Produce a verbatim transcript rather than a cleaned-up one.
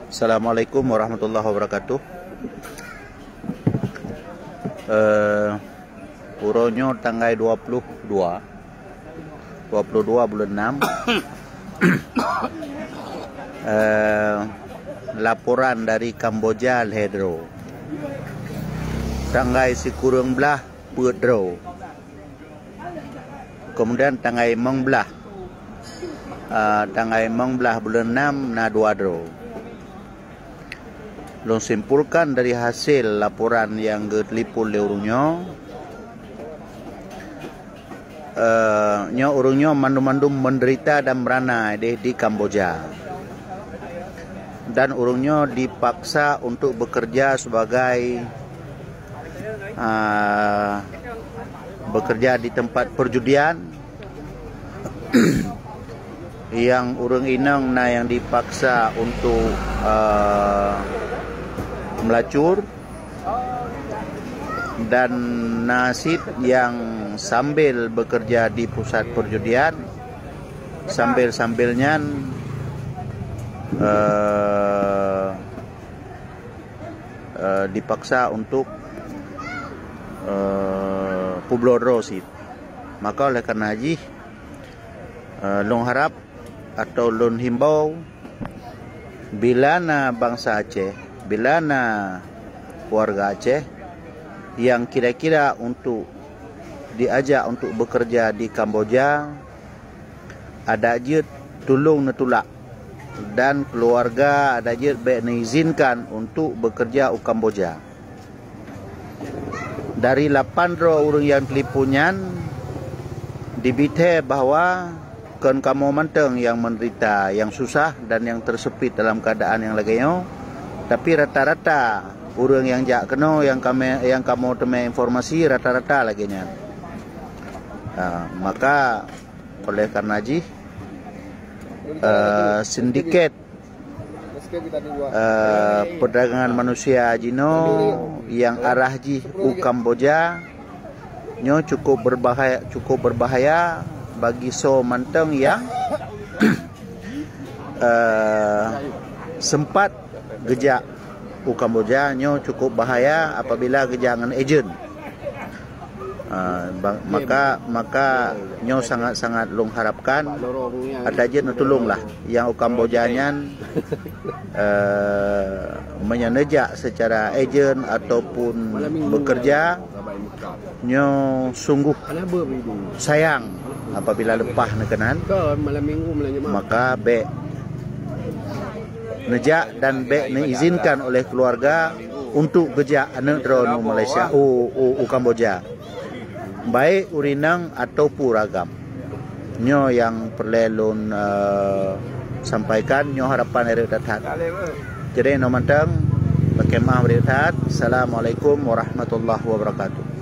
Assalamualaikum warahmatullahi wabarakatuh. Eh, uroe nyoe tanggai dua puluh dua, dua puluh dua buleuen enam. Eh, laporan dari Kamboja lhèe droe. Tanggai sikureueng blaih peuet droe. Kemudian tanggai limong blaih, ah, tanggai limong blaih buleuen enam na dua droe. Lôn simpulkan dari hasil laporan nyang geuteulipon lé ureueng nyoe, eh, nyoe ureueng nyoe mandum-mandum menderita dan merana di, di Kamboja. Dan ureueng nyoe dipaksa untuk bekerja sebagai, ah, bekerja di tempat perjudian. Nyang ureueng inong na nyang dipaksa untuk, eh, melacur, dan na cit nyang sambil bekerja di pusat perjudian, sambil-sambil nyan, eh, eh, dipaksa untuk, eh, peubloe droe cit. Maka oleh karena jih, eh, lôn harap atau lôn himbau, bila na bansa Aceh, bila na warga Aceh nyang kira-kira untuk diajak untuk bekerja di Kamboja, adak jeuet tulông neutulak, dan keuluwarga adak jeuet bèk neuizinkan untuk bekerja u Kamboja. Dari lapan droe ureueng nyang teulipon nyan, dibi thèe bahwa kon kamoe mantong nyang menderita, nyang susah dan nyang tersepit dalam keadaan nyang lagèe nyoe, tapi rata-rata ureueng nyang jak keunoe nyang kame-, nyang kamoe teumè informasi rata-rata lagèe nyan. Ha, maka oleh karena jih, eh, sindiket, eh, perdagangan manusia jinoe nyang arah jih u Kamboja nyoe cukup berbahaya, cukup berbahaya bagi soe mantong nyang, eh, sempat geujak u Kamboja. Nyoe cukup bahaya apabila geujak ngon ejen. Ah, ba-, maka, maka nyoe sangat-sangat lôn harapkan, adak jeuet neutulông lah nyang u Kamboja nyan, eh, meunyoe neujak secara ejen ataupun bekerja, nyoe sungguh sayang apabila leupah neukeunan, maka bèk neujak dan bèk neuizinkan oleh keuluwarga untuk geujak aneuk droeneuh u Malaysia, u, u, u Kamboja, baik ureueng inong ataupun ureueng agam. Nyoe nyang peureulèe lôn, eh, sampaikan, nyoe harapan nyang rhot that-that. Jadi, nyoe mantong, lakèe meu'ah rhot that. Assalamualaikum warahmatullahi wabarakatuh.